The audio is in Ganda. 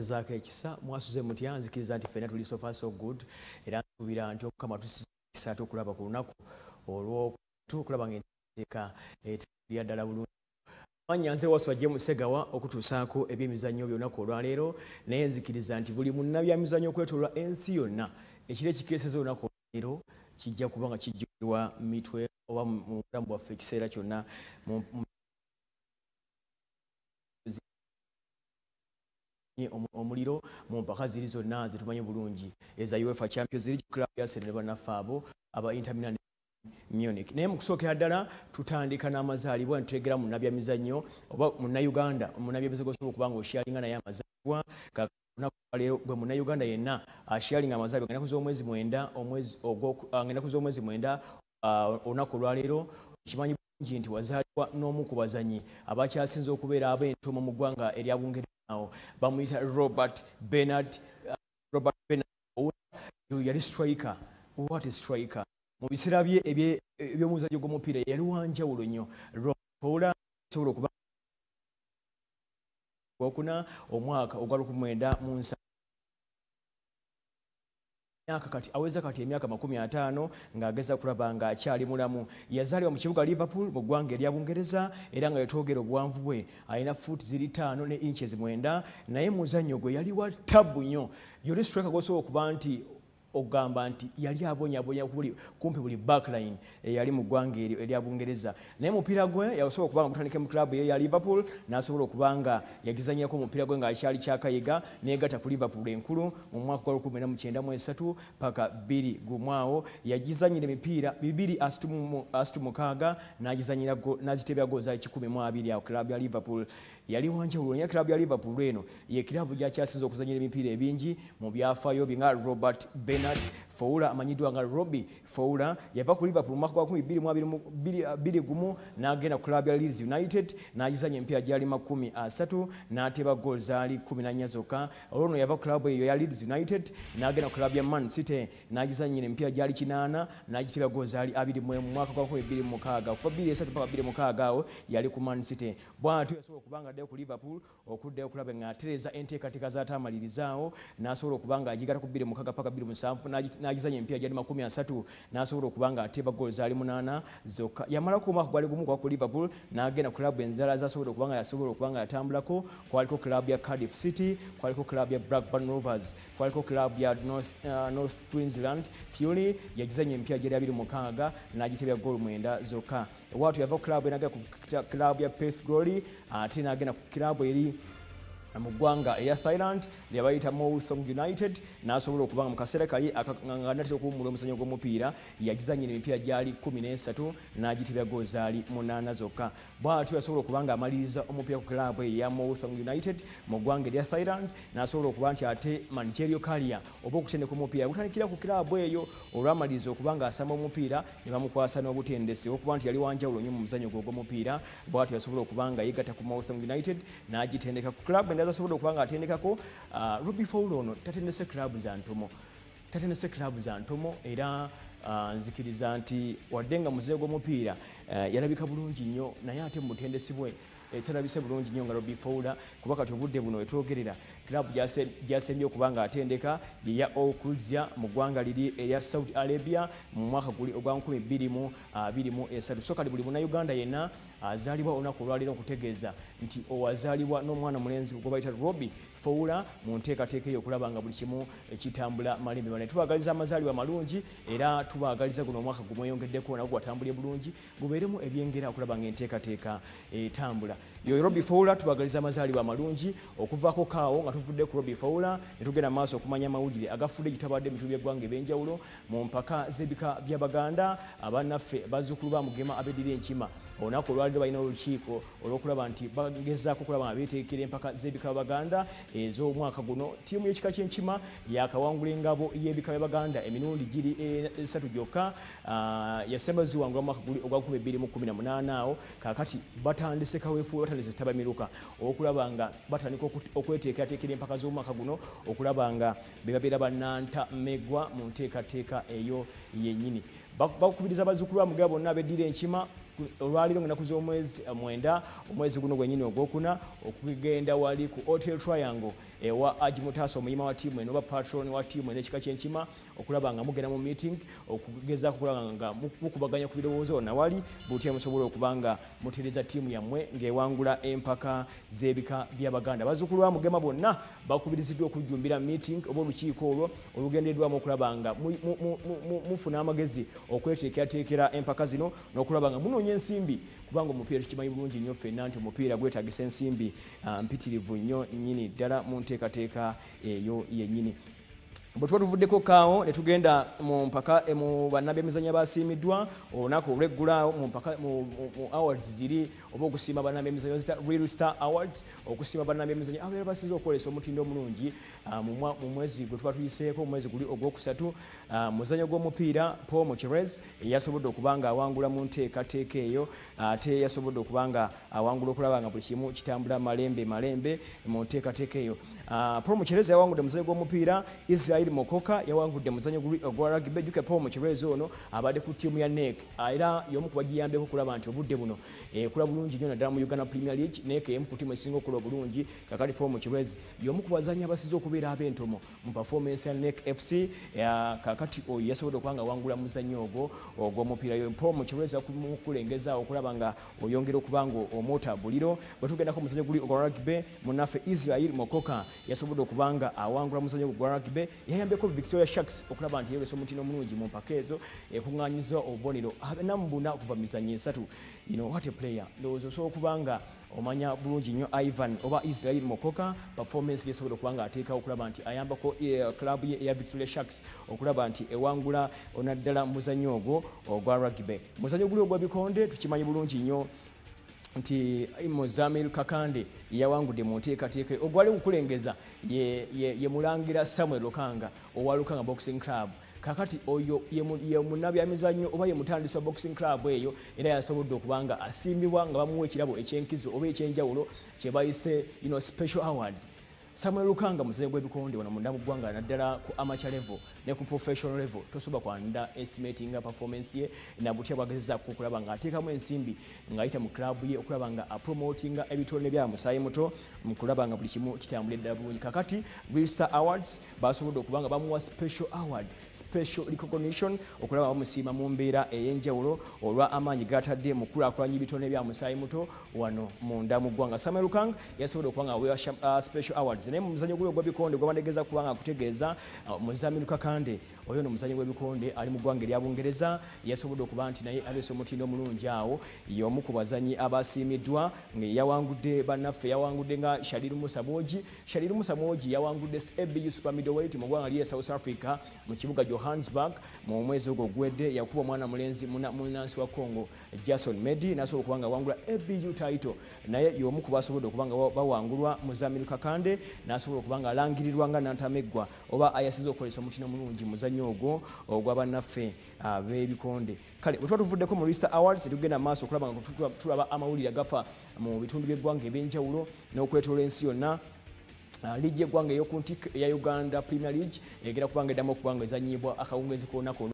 Zaake ekisa mwasuze mutya? Nzikiriza nti ffenna tuli so far so good, era nsuubira nti Omukama tusiza ate okulaba ku lunaku olwokutu okulaba nga enteeka etambulira ddala bulungi. Manya nze Waswa James Segawa okutuusaako ebyemizannyo by'olunaku olwaleero, naye nzikiriza nti buli munnabyamizannyo okwetooloola ensi yonna ekiro ekikeeseza olunaku olwaleero kijja kuba nga kijjukirwa mitwe oba mu bulamu bwaffe ekiseera kyonna mu omuliro mu mpaka ziri zonna zetumanyi bulungi eza UEFA Champions League, club ya Arsenal ne bannaffe abo aba Inter Milan, Munich. Naye mu kusookera ddala tutandika n'amazaalibwa, nitutegera munnabyamizannyo oba Munnayuganda, munnabyamizannyo gosobola okuba nga osharinga naye amazaalibwa. Lunaku leero gwe Munnayuganda yenna asharinga amazaalibwa nga ennaku z'omwezi 9, omwezi nga ennaku z'omwezi 9, olunaku olwaleero, kimanyi bulungi nti wazaalibwa n'omu ku bazanyi abakyasinze okubeera ab'entomo mu ggwanga erya Bungereza. Awo bamuyita Robert Bernard, Robert Bernard yali striker. What a striker! Mu biseera bye eby'omuzannyo gw'omupiira yali wanjawulo nnyo. Robert Fowler sobola okuba gwokuna omwaka ogwa 1970, myaka kati aweza kati emyaka 50 ng'ageza kulaba ng'akyali mulamu. Yazaalibwa mu kibuga Liverpool mu ggwanga erya Bungereza, era nga yetwogera obuwanvu bwe alina fuuti ziri 5 ne inches 9. Naye muzannyo gwe yali wa tabbu nnyo. Yoli striker gw'osobola okuba nti ogamba nti yali abonyabonya kumpi buli backline eyali mu ggwanga eryo erya Bungereza. Naye mupiira gwe yasobola okuba nga gutandika mu club ye ya Liverpool, n'asobola okuba nga yagizanyirako omupiira gwe ng'akyali kyakayiga, neegatta ku Liverpool enkulu mu mwaka gwa 1993 paka 2 awo. Yagizanyira emipiira 236, n'agizanyira n'agitebya goal zaali 120 awo. Club ya Liverpool yali wanjawulo nnyo. Club ya Liverpool eno ye club gyakyasinze okuzanyira emipiira ebingi mu byafaayo bye. Nga Robert Bernard Fowler amanyiddwa nga Robbie Fowler yava ku Liverpool mu mwaka gwa 2021 n'agenda ku club ya Leeds United, n'agizanya emipiira gyali 30 n'ateba goal zaali 14 zokka. Olwo nno yava ku club eyo ya Leeds United n'agenda ku club ya Man City, n'agizanyira emipiira gyali 80 n'agiteba goal zaali 21 mu mwaka gwa 2006. Okuva 23 paka 26 awo yali ku Man City. Bw'atyo yasobola okuba nga addayo ku Liverpool okuddayo okulaba ng'atereeza enteekateeka z'ataamalirizaawo, n'asobola okuba ng'agigata ku 26 paka 27, n'agizanya emipiira gyali 30 n'asobola okuba ng'ateeba goal zaali 8 zokka. Yamalako omwaka gwali gumu kwa ku Liverpool, n'agenda ku club endala zasobola okuba nga yasobola okuba nga yatambulako. Kwaliko club ya Cardiff City, kwaliko club ya Blackburn Rovers, kwaliko club ya North Queensland Fury. Yagizanya emipiira gyali 26 n'agitebya goal 9 zokka. Waatu yava ku club n'agenda ku club ya Perth Glory, ate n'agenda ku club eri mu ggwanga erya Thailand lyebayita Muangthong United, n'asobola okuba nga mu kaseera kali nga natera okuwummula omuzannyo gw'omupiira yagizanyira emipiira gyali 13 n'agitebya goal zaali 8 zokka. Bw'atyo yasobola okuba nga amaliriza omupiira ku club eyo eya Muangthong United mu ggwanga erya Thailand, n'asobola okuba nti ate managerial career oba okutendeka omupiira gutandikira ku club eyo. Olwamaliriza okuba nga asamba omupiira ne bamukwasa n'obutendesi okuba nti yali wanjawulo nnyo mu muzannyo gwe ogw'omupiira. Bw'atyo yasobola okuba nga yegatta ku Muangthong United n'agitendeka. Ku club endala asobola okuba nga atendekako, Robbie Fowler ono tatendese club za ntomo, tatendese club za ntomo. Era nzikiriza nti wadde nga muzeeyo gw'omupiira yalabika bulungi nnyo, naye ate mu butendesi bwe talabise bulungi nnyo nga Robbie Fowler, kuba kati obudde buno wetwogerera club gyasembye okuba nga atendeka yeya Al Qadsiah mu ggwanga liri erya Saudi Arabia mu mwaka guli ogwa 2023. So kati buli Munnayuganda yenna azaalibwa olunaku olwaleero, okutegeeza nti owazaalibwa n'omwana mulenzi gwe bayita Robbie Fowler, mu nteekateeka eyo okulaba nga buli kimu kitambula malembe male, tubaagaliza amazaalibwa malungi, era tubaagaliza guno omwaka gumweyongeddeko nagwo gwatambulye bulungi, gubeeremu ebyengera okulaba nga enteekateeka etambula. Yo Robbie Fowler, tubaagaliza amazaalibwa amalungi. Okuvaako kaawo nga tuvudde ku Robbie Fowler ne tugenda mu maaso okumanya amawulire agafudde gitabadde ebitundu by'eggwanga ebyenjawulo mu mpaka z'ebika by'Abaganda. Abannaffe bazzukulu ba Mugema abeddira Enkima olunaku olwaliro balina olukiiko olw'okulaba nti bagezaako okulaba nga beeteekera empaka z'ebika by'Abaganda ez'omwaka guno. Ttiimu y'ekika ky'Enkima yakawangula engabo y'ebika by'Abaganda emirundi giri esatu gyokka. Yasemba ziwangula mu mwaka guli ogwa 2018 awo. Kaakati batandise kaweefube, batandise ttabamiruka okulaba nga batandika okweteekerateekera empaka z'omwaka guno, okulaba nga be babeera bannantamegwa mu nteekateeka eyo yennyini. Bakubiriza bazzukulu ba Mugema bonna abeddira Enkima olwaliro nga ennaku z'omwezi 9, omwezi guno gwennyini ogwokuna, okugenda wali ku Hotel Triangle. ewa Ajimutaasa omuyima wa ttiimu eno oba patron wa ttiimu eno ekika ky'enkima okulaba nga mugenda mu meeting okugezaako okulaba nga mukubaganya ku birowoozo nawali butya musobola okuba nga mutereeza ttiimu yammwe ng'ewangula empaka z'ebika by'Abaganda. Bazzukulu ba Mugema bonna bakubiriziddwa okujjumbira meeting oba olukiiko olwo olugendereddwamu okulaba nga mufuna amagezi okweteekerateekera empaka zino n'okulaba nga munoonya ensimbi, kubanga omupiira tukimanyi bulungi nnyo ffenna nti omupiira gwetaagisa ensimbi mpitirivu nnyo nnyini ddala mu nteekateeka eyo yennyini. Bwe tuba tuvuddeko kaawo ne tugenda mu mpaka mu bannabyemizannyo abasiimiddwa olunaku olw'eggulaawo mu mpaka mu awards ziri oba okusiima bannabyemizannyo zita Real Star Awards, okusiima bannabyemizannyo ababeera basinze okwolesa omutindo omulungi mu mwezi gwe tuba tuyiseeko, omwezi guli ogwokusatu. Muzannyo gw'omupiira Paul Mucherez yasobodde okuba nga awangula mu nteekateeka eyo, ate yasobodde okuba nga awangula okulaba nga buli kimu kitambula malembe malembe mu nteekateeka eyo. Paul Mucherez yawangudde muzannyo gw'omupiira. Israel Mokoka yawangudde muzannyo ogwa rugby. Jjukira Paul Mucherez ono abadde ku ttiimu ya NEC era y'omu ku bagiyambyeko okulaba nti obudde buno ekola bulungi nnyo naddala mu Uganda Premier League. NEC emu ku ttiimu esinga okukola obulungi. Kakati Paul Mucherez y'omu ku bazannyi abasinze okubeera ab'entomo mu performance ya NEC FC. Kakati oyo yasobodde okuba nga awangula muzannyo ogwo ogw'omupiira. Yo Paul Mucherez bamukulengeza okulaba nga oyongera okuba nga omwota buliro. Bwe tugendako muzannyo guli ogwa rugby, munnaffe Israel Mokoka yasobodde okuba nga awangula muzannyo gwa rugby. Yayambyeko Victoria Sharks okulaba nti yeeyolesa omutindo omulungi mu mpaka ezo, ekuŋŋaanyiza obubonero nambuna okuva mu mizannyo esatu. You know what a player. Ndowooza osobola okuba nga omanya bulungi nnyo Ivan oba Israel Mokoka performance yesobola okuba nga ateekawo okulaba nti ayambako club ye eya Victoria Sharks okulaba nti ewangula onaddala muzannyo ogwo ogwa rugby. Muzannyo guli ogwa bikonde tukimanyi bulungi nnyo nti Muzamil Kakande yawangudde mu nteekateeka. Ogwali gukulengeza ye Mulangira Samuel Lukanga owa Lukanga Boxing Club. Kakati oyo ye munnabyamizannyo oba ye mutandisi wa boxing club eyo, era yasobodde okuba nga asiimibwa nga bamuwa ekirabo ekyenkizo oba ekyenjawulo kye bayise special award. Samuel Lukanga muzannyo gw'ebikonde wano munda mu ggwanga naddala ku amateur level ne ku professional level tosobola ku underestimatinga performance ye na butya bw'agezezaako okulaba ng'ateekamu ensimbi ng'ayita mu club ye okulaba nga apromotinga ebitone bya musaayi muto mu kulaba nga buli kimu kitambula ddala bulungi. Kakati Real Star Awards basobodde okuba nga bamuwa special award, special recognition okulaba bamusiima mu mbeera ey'enjawulo olwa amaanyi g'atadde mu kukulaakulanya ebitone bya musaayi muto wano munda mu ggwanga. Samuel Lukanga yasobodde okuba nga aweebwa special awards. Naye mu muzannyo guli ogw'ebikonde gwabandegeza kuba nga akutegeeza Muzamiru Kakande oyo no muzannyo gw'ebikonde ali mu ggwanga erya Bungereza yasobodde okuba nti naye aleese omutindo omulungi awo. Y'omu ku bazannyi abasiimiddwa nga yawangudde bannaffe, yawangudde nga Shaliru Musa Mwogi. Shaliru Musa Mwogi yawangudde ABU Super Middleweight mu ggwanga lye South Africa mu kibuga Johannesburg mu mwezi ogwo oguwedde. Yakuba omwana mulenzi munnansi wa Congo Jason Medi n'asobola okuba nga awangula ABU title. Naye y'omu ku basobodde okuba nga bawangulwa Muzamiru Kakande n'asobola okuba nga alangirirwa nga nantameggwa oba ayasize okukolesa omutindo omulungi muzannyo ogwo ogwa bannaffe ab'ebikonde. Kale bwe tuba tuvuddeko mu Real Star Awards tugenda maaso okulaba nga tulaba amawulire agafa mu bitundu by'eggwanga eby'enjawulo n'okwetoola ensi yonna. Liigi y'eggwanga ey'oku ntikko eya Uganda Premier League egenda kubanga eddamu okuba nga ezannyibwa akawungeezi k'olunaku.